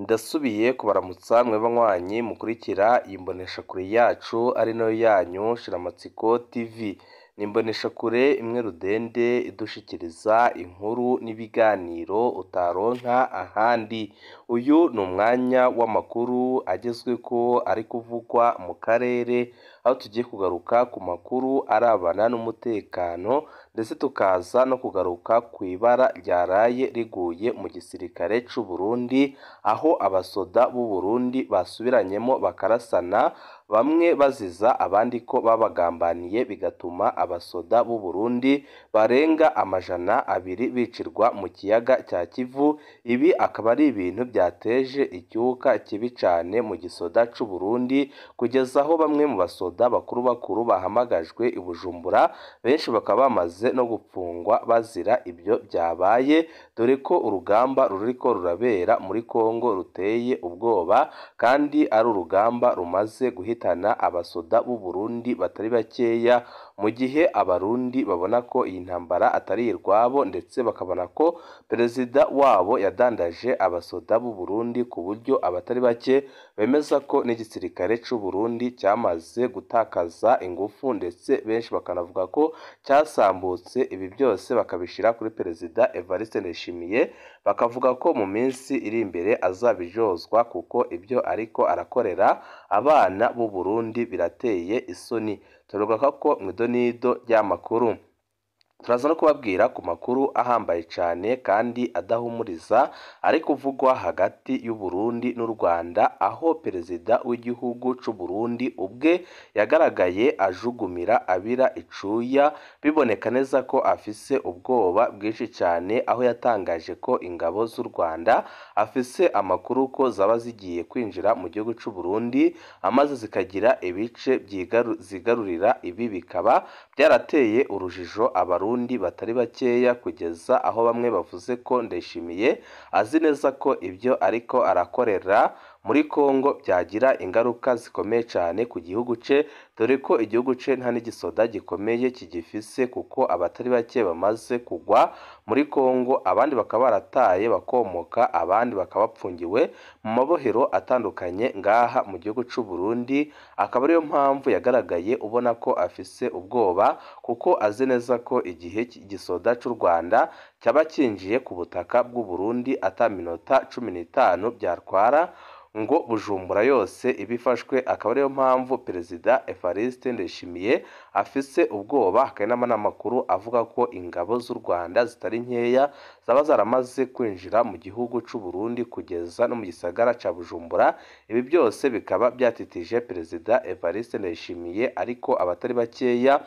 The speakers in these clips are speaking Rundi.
Ndasubiye kubaramutsa mwe banywanyi mukurikira iyi mboneshakure yacu ari nayo yanyu Shiramatsiko TV. Ni imboneshakure imwe rudende idushikiriza inkuru n'ibiganiro utaronka ahandi. Uyu ni umwanya w'amakuru agezweko ari kuvugwa mu karere, aho tugiye kugaruka ku makuru arabana n'umutekano ndetse tukaza no kugaruka ku ibara ryaraye riguye mu gisirikare c'u Burundi, aho abasoda b'u Burundi basubiranyemo bakarasana, bamwe baziza abandi ko babagambaniye, bigatuma abasoda b'u Burundi barenga 200 bicirwa mu kiyaga cya Kivu. Ibi akaba ari ibintu byateje icyuka kibi cane mu gisoda c'u Burundi, kugeza aho bamwe mu basoda bakuru bakuru bahamagajwe i Bujumbura, benshi bakaba bamaze no gupfungwa bazira ibyo byabaye, dore ko urugamba ruriko rurabera muri Kongo ruteye ubwoba kandi ari urugamba rumaze guhitana abasoda b'u Burundi batari bakeya, mu gihe abarundi babona ko iyi ntambara atari irwabo, ndetse bakabona ko perezida wabo yadandaje abasoda b'u Burundi ku buryo abatari bake bemeza ko n'igisirikare c'u Burundi cyamaze gutakaza ingufu, ndetse benshi bakanavuga ko cyasambutse. Ibi byose bakabishira kuri perezida Evariste Ndayishimiye, bakavuga ko mu minsi iri imbere azabijozwa kuko ibyo ariko arakorera abana b'u Burundi birateye isoni. Turugaruka ko mw'idonido ry'amakuru turaza no kubabwira ku makuru ahambaye cane kandi adahumuriza ari kuvugwa hagati y'u Burundi n'u Rwanda, aho perezida w'igihugu c'u Burundi ubwe yagaragaye ajugumira abira icuya, biboneka neza ko afise ubwoba bwinshi cane, aho yatangaje ko ingabo z'u Rwanda afise amakuru ko zaba zigiye kwinjira mu gihugu c'u Burundi amaze zikagira ibice zigarurira. Ibi bikaba byarateye urujijo abarundi batari bakeya, kugeza aho bamwe bavuze ko Ndayishimiye azi neza ko ibyo ariko arakorera muri Kongo byagira ingaruka zikomeye cyane ku gihugu ce, dore ko igihugu ce nta n'igisoda gikomeye kigifise, kuko abatari bake bamaze kugwa muri Kongo, abandi bakaba barataye bakomoka, abandi bakaba bapfungiwe mu mabohero atandukanye ngaha mu gihugu c'u Burundi. Akaba ariyo mpamvu yagaragaye ubona ko afise ubwoba, kuko azi neza ko igihe igisoda c'u Rwanda cyaba kinjiye ku butaka bw'u Burundi ata minota 15 byatwara ngo Bujumbura yose ibifashwe. Akaba ariyo mpamvu perezida Evariste Ndayishimiye afise ubwoba. Hakaba n'amakuru avuga ko ingabo z'u Rwanda zitari nkeya zaba zaramaze kwinjira mu gihugu c'u Burundi kugeza no mu gisagara ca Bujumbura. Ibi byose bikaba byatitije perezida Evariste Ndayishimiye, ariko abatari bakeya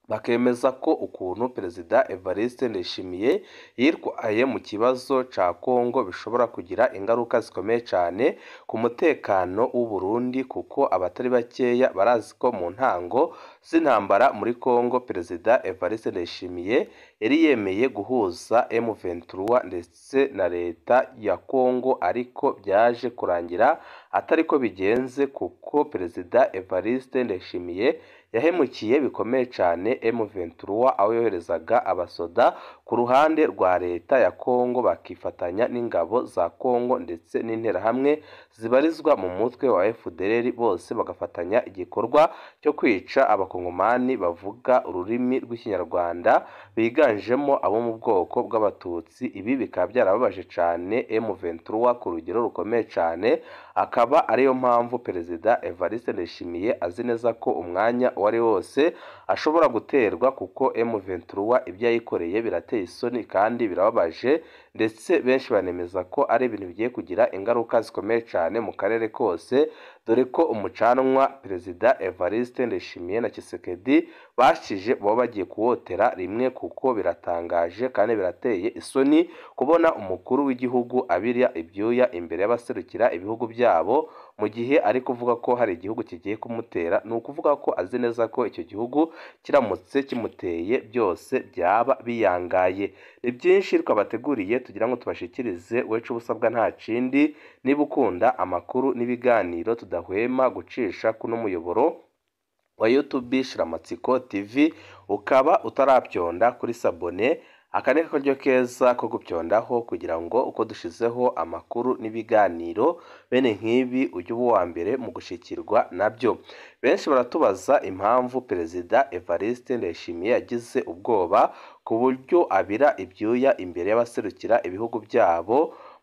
bakemeza ko ukuntu perezida Evariste Ndayishimiye yitwaye mu kibazo ca Kongo bishobora kugira ingaruka zikomeye cane ku mutekano w'u Burundi, kuko abatari bakeya barazi ko mu ntango z'intambara muri Kongo perezida Evariste Ndayishimiye yari yemeye guhuza M23 ndetse na leta ya Kongo, ariko byaje kurangira atariko bigenze, kuko perezida Evariste Ndayishimiye yahemukiye bikomeye cane M23, aho yoherezaga abasoda ku ruhande rwa leta ya Kongo bakifatanya n'ingabo za Kongo ndetse n'interahamwe zibarizwa mu mutwe wa FDLR, bose bagafatanya igikorwa cyo kwica abakongomani bavuga ururimi rw'ikinyarwanda biganjemo abo mu bwoko bw'abatutsi. Ibi bikaba byarababaje cane M23 ku rugero rukomeye cane, akaba ariyo mpamvu perezida Evariste Ndayishimiye azi neza ko umwanya uwo ari wose ashobora guterwa, kuko M23 ibyo yayikoreye birateye isoni kandi birababaje, ndetse benshi banemeza ko ari ibintu bigiye kugira ingaruka zikomeye cyane mu karere kose, dore ko umucanwa perezida Evariste Ndayishimiye na Tshisekedi bashije baba bagiye kuwotera rimwe, kuko biratangaje kandi birateye isoni kubona umukuru w'igihugu abira ibyuya imbere y'abaserukira ibihugu byabo, mu gihe ari kuvuga ko hari igihugu kigiye kumutera. Ni ukuvuga ko azi neza ko icyo gihugu kiramutse kimuteye byose byaba biyangaye. Ni byinshi twabateguriye tugira ngo tubashikirize, wecu ubusabwa nta kindi. Niba ukunda amakuru n'ibiganiro tudahwema gucisha kuno muyoboro wa YouTube Shiramatsiko TV, ukaba utarabyonda kuri sabone, Aka ni akaryo keza ko gupyondaho kugira ngo uko dushizeho amakuru n'ibiganiro bene nk'ibi ujye uba uwa mbere mu gushikirwa nabyo. Benshi baratubaza impamvu Perezida Evariste Ndayishimiye yagize ubwoba ku buryo abira ibyuya imbere y'abaserukira ibihugu byabo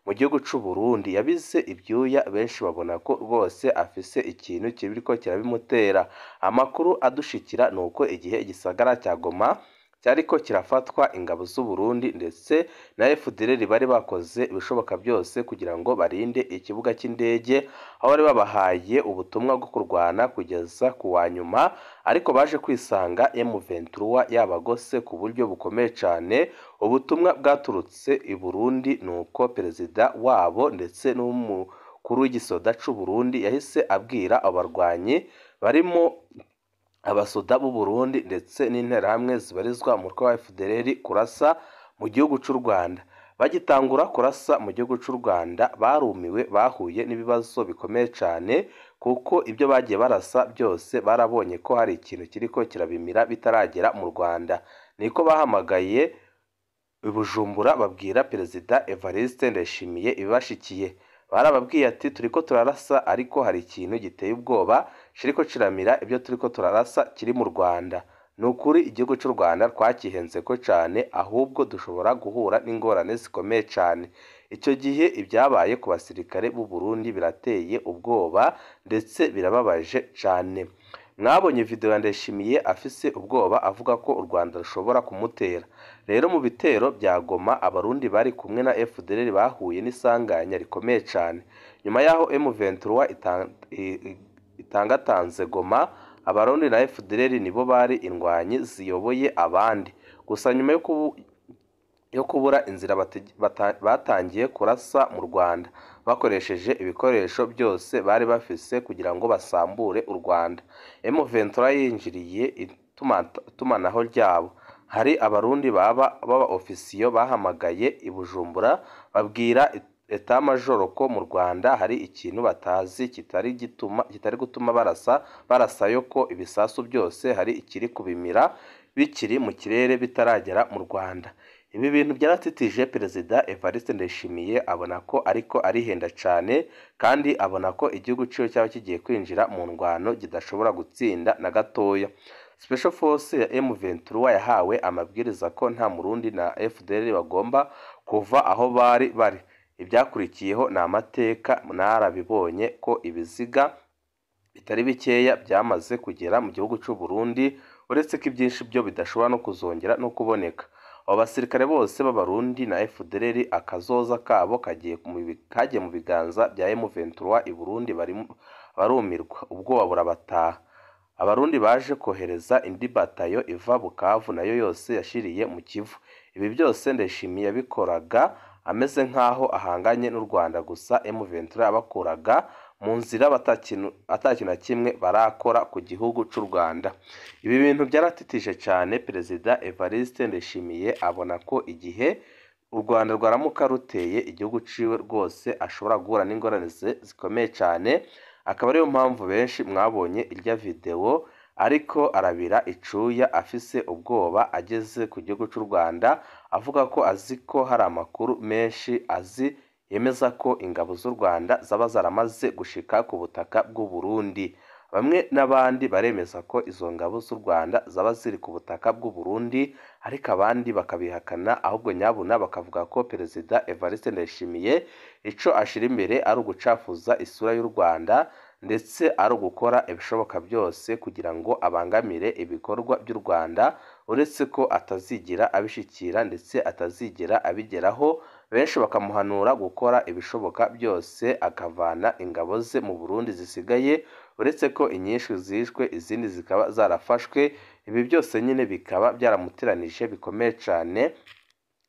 mu gihugu c'u Burundi. Yabize ibyuya, benshi babona ko rwose afise ikintu kiriko kirabimutera. Amakuru adushikira ni uko igihe igisagara cya Goma cyariko kirafatwa, ingabo z'u Burundi ndetse na FDLR bari bakoze ibishoboka byose kugira ngo barinde ikibuga cy'indege, aho bari babahaye ubutumwa bwo kurwana kugeza ku wa nyuma, ariko baje kwisanga M23 yabagose ku buryo bukomeye cyane. Ubutumwa bwaturutse i Burundi ni uko perezida wabo ndetse n'umukuru w'igisoda c'u Burundi yahise abwira abarwanyi barimo abasoda b'u Burundi ndetse n'interahamwe zibarizwa mu mutwe wa FDLR kurasa mu gihugu c'u Rwanda. Bagitangura kurasa mu gihugu c'u Rwanda barumiwe, bahuye n'ibibazo bikomeye cyane, kuko ibyo bagiye barasa byose barabonye ko hari ikintu kiriko kirabimira bitaragera mu Rwanda. Niko bahamagaye i Bujumbura babwira Perezida Evariste Ndayishimiye ibibashikiye. Barababwiye ati turiko turarasa ariko hari ikintu giteye ubwoba kiriko kiramira ibyo turiko turarasa kiri mu Rwanda. Ni ukuri igihugu cy'u Rwanda twakihenzeko cyane, ahubwo dushobora guhura n'ingorane zikomeye cyane. Icyo gihe ibyabaye ku basirikare b'u Burundi birateye ubwoba ndetse birababaje cyane. Mwabonye video ya Ndayishimiye afise ubwoba avuga ko u Rwanda rushobora kumutera. Rero mu bitero bya Goma abarundi bari kumwe na FDLR bahuye n'isanganya rikomeye cyane. Nyuma yaho M23 itangatanze Goma, abarundi na FDLR nibo bari indwanyi ziyoboye abandi. Gusa nyuma yo kubura inzira batangiye kurasa mu Rwanda bakoresheje ibikoresho byose bari bafise kugira ngo basambure u Rwanda. M23 yinjiriye itumanaho ryabo. Hari abarundi baba ofisiyo bahamagaye i Bujumbura babwira Etat Major ko mu Rwanda hari ikintu batazi kitari gutuma barasayo, ko ibisasu byose hari ikiri kubimira bikiri mu kirere bitaragera mu Rwanda. Ibi bintu byaratitije Perezida Evariste Ndayishimiye, abona ko ariko arihenda cyane, kandi abona ko igihugu ciwe cyaba kigiye kwinjira mu ndwano kidashobora gutsinda na gatoya. Special Force ya M23 yahawe amabwiriza ko nta Murundi na FDLR bagomba kuva aho bari bari. Ibyakurikiyeho ni amateka, narabibonye ko ibiziga bitari bikeya byamaze kugera mu gihugu cy'u Burundi, uretse ko ibyinshi byo bidashobora no kuzongera no kuboneka. Abo basirikare bose b'abarundi na FDLR akazoza kabo kagiye mu biganza bya M23 i Burundi, barumirwa, ubwoba burabataha. Abarundi baje kohereza indi batayo iva Bukavu nayo yose yashiriye mu Kivu. Ibi byose Ndayishimiye yabikoraga ameze nkaho ahanganye n'u Rwanda, gusa M23 abakuraga mu nzira atakintu na kimwe barakora ku gihugu cy'u Rwanda. Ibi bintu byaratitije cyane Perezida Evariste Ndayishimiye, abona ko igihe u Rwanda rwaramuka ruteye igihugu ciwe rwose ashobora guhura n'ingorane zikomeye cyane. Akaba ariyo mpamvu benshi mwabonye irya video ariko arabira icuya afise ubwoba ageze ku gihugu cy'u Rwanda, avuga ko azi ko hari amakuru menshi azi yemeza ko ingabo z'u Rwanda zaba zaramaze gushika ku butaka bw'u Burundi. Bamwe n'abandi baremeza ko izo ngabo z'u Rwanda zaba ziri ku butaka bw'u Burundi, ariko abandi bakabihakana, ahubwo nyabuna bakavuga ko Perezida Evariste Ndayishimiye ico ashira imbere ari ugucafuza isura y'u Rwanda, ndetse ari ugukora ibishoboka byose kugira ngo abangamire ibikorwa by'u Rwanda, uretse ko atazigira abishikira ndetse atazigera abigeraho. Benshi bakamuhanura gukora ibishoboka byose akavana ingabo ze mu Burundi zisigaye, uretse ko inyinshi zishwe izindi zikaba zarafashwe. Ibi byose nyine bikaba byaramuteranije bikomeye cyane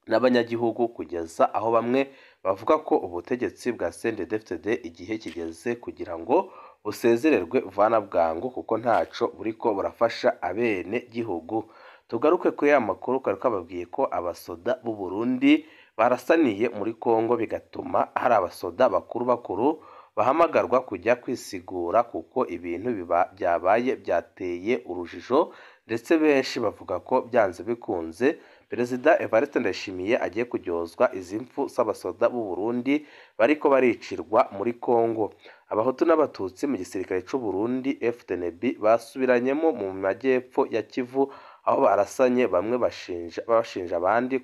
n'abanyagihugu, kugeza aho bamwe bavuga ko ubutegetsi bwa CNDD-FDD igihe kigeze kugira ngo busezererwe vana bwangu, kuko ntaco buriko burafasha abene gihugu. Tugaruke kuri ya makuru kari kababwiye ko abasoda b'u Burundi barasaniye muri Kongo, bigatuma hari abasoda bakuru bakuru bahamagarwa kujya kwisigura, kuko ibintu byabaye byateye urujijo, ndetse benshi bavuga ko byanze bikunze Perezida Evariste Ndayishimiye agiye kuryozwa izi mpfu z'abasoda b'u Burundi bariko baricirwa muri Kongo. Abahutu n'abatutsi mu gisirikare c'u Burundi FDNB basubiranyemo mu majyepfo ya Kivu, aho barasanye bamwe bashinja abandi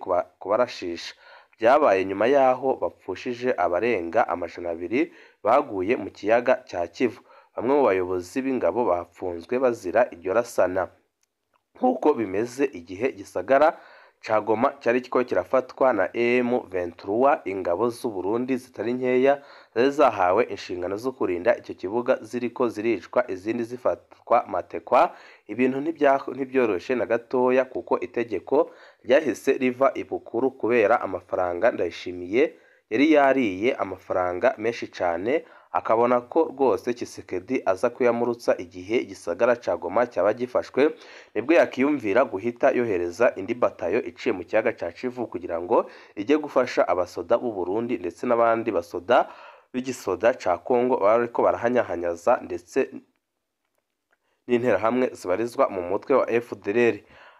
kubarashisha. Byabaye nyuma y'aho bapfushije abarenga 200 baguye mu kiyaga cya Kivu. Bamwe mu bayobozi b'ingabo bapfunzwe bazira iryo rasana. Nk'uko bimeze igihe gisagara ca Goma cyari kiriko kirafatwa na M23, ingabo z'u Burundi zitari nkeya zari zahawe inshingano zo kurinda icyo kibuga ziriko ziricwa, izindi zifatwa matekwa. Ibintu ntibyoroshe na gatoya, kuko itegeko ryahise riva ibukuru kubera amafaranga Ndayishimiye yari yariye, amafaranga menshi cane, akabona ko rwose Tshisekedi aza kuyamurutsa igihe igisagara ca Goma cyaba gifashwe, nibwo yakiyumvira guhita yohereza indi batayo iciye mu kiyaga ca Kivu kugira ngo ijye gufasha abasoda b'u Burundi ndetse n'abandi basoda b'igisoda ca Kongo bariko barahanyahanyaza, ndetse n'interahamwe zibarizwa mu mutwe wa FDLR.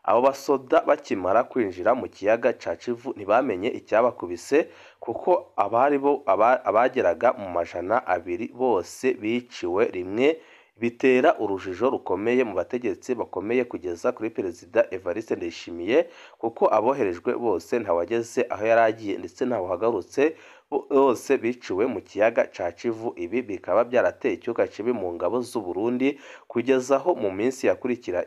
Abo basoda bakimara kwinjira mu kiyaga ca Kivu ntibamenye icyabakubise, kuko abari bo abageraga mu 200 bose biciwe rimwe, bitera urujijo rukomeye mu bategetsi bakomeye kugeza kuri Perezida Evariste Ndayishimiye, kuko aboherejwe bose ntawageze aho yari agiye ndetse ntawuhagarutse, bose biciwe mu kiyaga ca Kivu. Ibi bikaba byarateye icyuka kibi mu ngabo z'u Burundi, kugeza aho mu minsi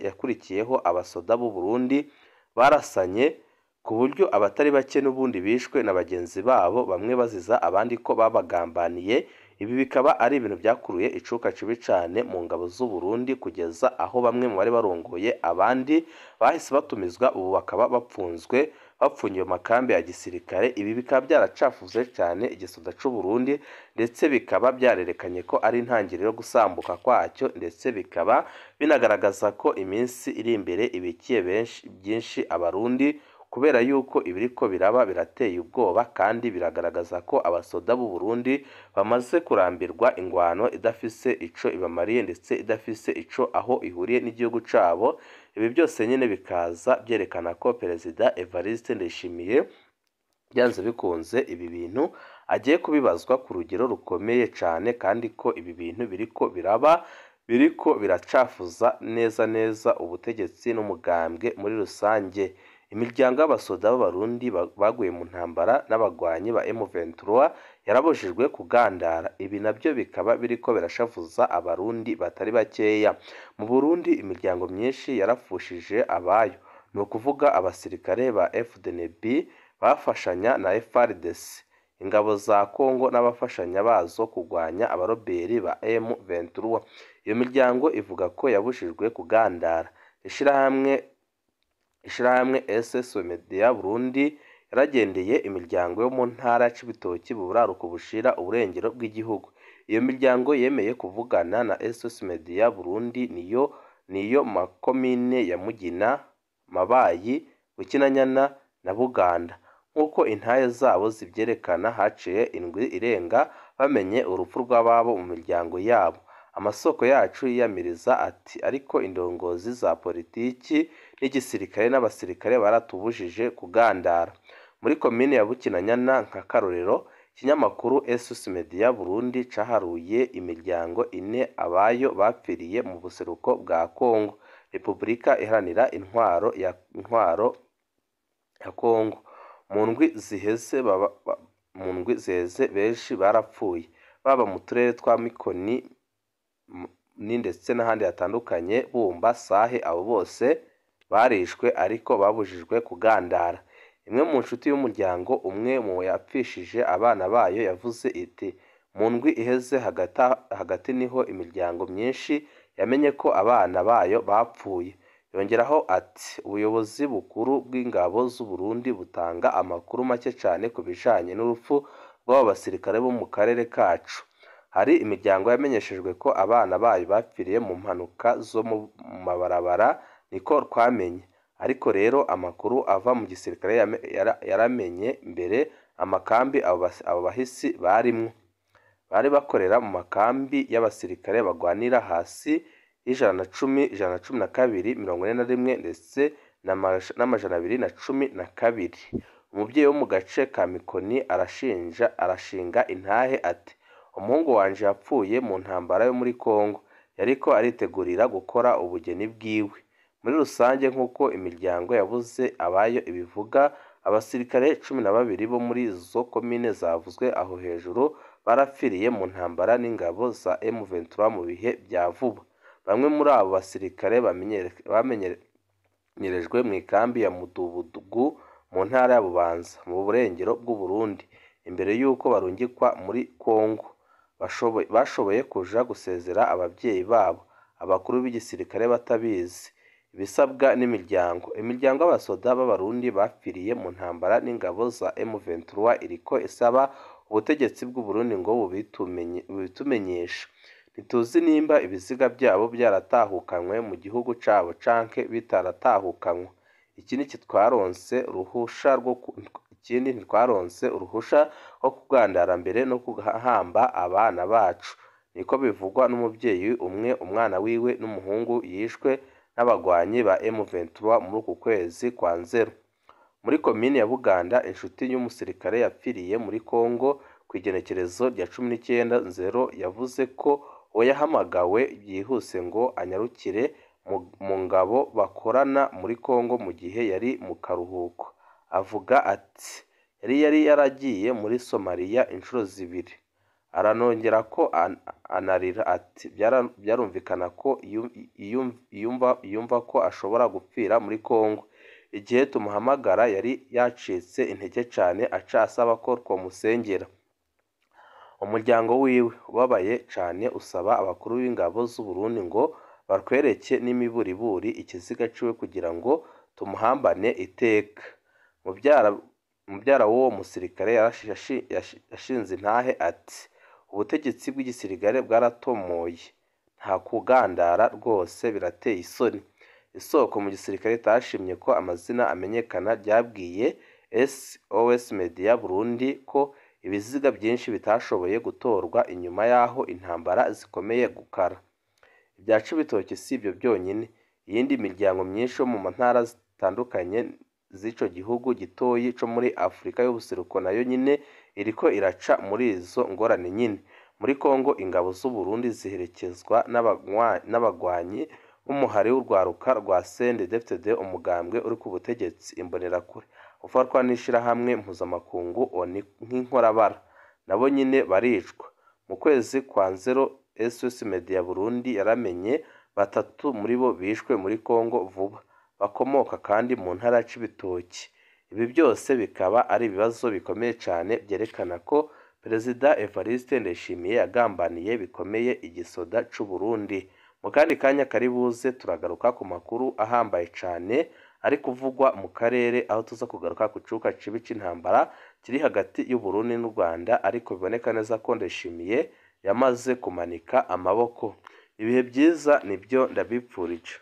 yakurikiyeho abasoda b'u Burundi barasanye ku buryo abatari bake n'ubundi bishwe na bagenzi babo, bamwe baziza abandi ko babagambaniye. Ibi bikaba ari ibintu byakuruye icuka kibi cane mu ngabo z'u Burundi, kugeza aho bamwe mu bari barongoye abandi bahise batumizwa, ubu bakaba bapfunzwe, bapfungiwe mu makambi ya gisirikare. Ibi bikaba byaracafuze cyane igisoda c'u Burundi, ndetse bikaba byarerekanye ko ari intangiriro yo gusambuka kwacyo, ndetse bikaba binagaragaza ko iminsi iri imbere ibikiye benshi byinshi abarundi, kubera yuko ibiriko biraba birateye ubwoba, kandi biragaragaza ko abasoda b'u Burundi bamaze kurambirwa ingwano idafise ico ibamariye, ndetse idafise ico aho ihuriye n'igihugu cabo. Ibi byose nyine bikaza byerekana ko Perezida Evariste Ndayishimiye byanze bikunze ibi bintu agiye kubibazwa ku rugero rukomeye cane, kandi ko ibi bintu biriko biraba biriko biracafuza neza neza ubutegetsi n'umugambwe muri rusange. Imiryango y'abasoda b'abarundi baguye mu ntambara n'abagwanyi ba M23 yarabujijwe kugandara. Ibi nabyo bikaba biriko birashavuza abarundi batari bakeya. Mu Burundi imiryango myinshi yarapfushije abayo, ni ukuvuga abasirikare ba FDNB bafashanya na FARDC, ingabo za Kongo n'abafashanya bazo kurwanya abaroberi ba M23. Iyo miryango ivuga ko yabujijwe kugandara. Ishirahamwe SS Media Burundi yaragendeye imiryango yo mu ntara ya Cibitoki mu buraruko bushira uburengero bw'igihugu. Iyo miryango yemeye kuvugana na SS Media Burundi niyo makomine ya Mugina, Mabayi, Bukinanyana na Buganda. Nk'uko intahe zabo zibyerekana, haciye indwi irenga bamenye urupfu rw'ababo mu miryango yabo. Amasoko yacu yiyamiriza ati: ariko indongozi za politiki n'igisirikare n'abasirikare baratubujije kugandara. Muri komine ya Bukinanyana nka Karorero, ikinyamakuru SS Media Burundi caharuye imiryango ine abayo bapfiriye mu buseruko bwa Kongo, Repubulika Iharanira Intwaro ya Kongo. Mu ndwi ziheze benshi barapfuye, baba mu turere twa Mikoni ndetse n'ahandi hatandukanye, Bumba, Sahe, abo bose barishwe ariko babujijwe kugandara. Imwe mu nshuti y'umuryango umwe mu yapfishije abana bayo yavuze iti: mu ndwi iheze hagati niho imiryango myinshi yamenye ko abana bayo bapfuye. Yongeraho ati: ubuyobozi bukuru bw'ingabo z'u Burundi butanga amakuru make cyane ku bijanye n'urupfu rw'abo basirikare bo mu karere kacu. Hari imiryango yamenyeshejwe ko abana bayo bapfiriye mu mpanuka zo mu mabarabara, niko twamenye. Ariko rero amakuru ava mu gisirikare yaramenye mbere amakambi abo bahisi barimwo. Bari bakorera mu makambi y'abasirikare bagwanira hasi y'110, 112, 41 ndetse 212. Umubyeyi wo mu gace ka Mikoni arashinga intahe ati: "Umuhungu wanje yapfuye mu ntambara yo muri Kongo, yariko aritegurira gukora ubugeni bwiwe." Muri rusange, nk'uko imiryango yabuze abayo ibivuga, abasirikare 12 bo muri izo komine zavuzwe aho hejuru barapfiriye mu ntambara n'ingabo za M23 mu bihe bya vuba. Bamwe muri abo basirikare bamenyerejwe mu ikambi ya Mudubugu mu ntara ya Bubanza mu burengero bw'u Burundi imbere y'uko barungikwa muri Kongo. Bashoboye kuja gusezera ababyeyi babo, abakuru b'igisirikare batabizi. Ibisabwa n'imiryango. Imiryango y'abasoda b'Abarundi bapfiriye mu ntambara n'ingabo za M23 iriko isaba ubutegetsi bw'u Burundi ngo bubitumenyeshe. Ntituzi nimba ibiziga byabo byaratahukanywe mu gihugu cabo canke bitaratahukanywe. Ikindi ntitwaronse uruhusha rwo kugandara mbere no kuhamba abana bacu, niko bivugwa n'umuvyeyi umwe umwana wiwe n'umuhungu yishwe n'abagwanyi ba M23 muri uku kwezi kwa Nzero. Muri komine ya Buganda, inshuti y'umusirikare yapfiriye muri Kongo kw'igenekerezo rya 19 Nzero yavuze ko uwo yahamagawe byihuse ngo anyarukire mu ngabo bakorana muri Kongo mu gihe yari mu karuhuko. Avuga ati: "Yari yaragiye muri Somalia inshuro zibiri." Aranongera ko anarira ati: "Byarumvikana ko yiyumva ko ashobora gupfira muri Kongo. Igihe tumuhamagara yari yacitse intege cane, aca asaba ko twomusengera." Umuryango wiwe ubabaye cane usaba abakuru b'ingabo z'u Burundi ngo bakwereke n'imiburiburi ikiziga ciwe kugira ngo tumuhambane iteka. Mubyara w'uwo musirikare yashinze intahe ati: "Ubutegetsi bw'igisirikare bwaratomoye, nta kugandara rwose, birateye isoni." Isoko mu gisirikare itashimye ko amazina amenyekana ryabwiye SOS Media Burundi ko ibiziga byinshi bitashoboye gutorwa inyuma y'aho intambara zikomeye gukara. Ibya Cibitoke si ibyo byonyine, iyindi miryango myinshi yo mu ntara zitandukanye z'ico gihugu gitoyi co muri Afrika y'ubuseruko nayo nyine iriko iraca muri izo ngorane nyine. Muri Kongo, ingabo z'u Burundi ziherekezwa n'abagwanyi b'umuhari w'urwaruka rwa CNDD-FDD, umugambwe uri ku butegetsi Imbonerakure, ufatwa n'ishirahamwe mpuzamakungu ONU nk'inkorabara, nabo nyine baricwa. Mu kwezi kwa Nzero, SOS Media Burundi yaramenye batatu muri bo bishwe muri Kongo vuba, bakomoka kandi mu ntara ya Cibitoke. Ibi byose bikaba ari ibibazo bikomeye cane byerekana ko Perezida Evariste Ndayishimiye yagambaniye bikomeye igisoda c'u Burundi. Mu kandi kanya kari buze turagaruka ku makuru ahambaye cane ari kuvugwa mu karere, aho tuza kugaruka ku cuka cibi c'intambara kiri hagati y'u Burundi n'u Rwanda, ariko biboneka neza ko Ndayishimiye yamaze kumanika amaboko. Ibihe byiza nibyo ndabipfurije.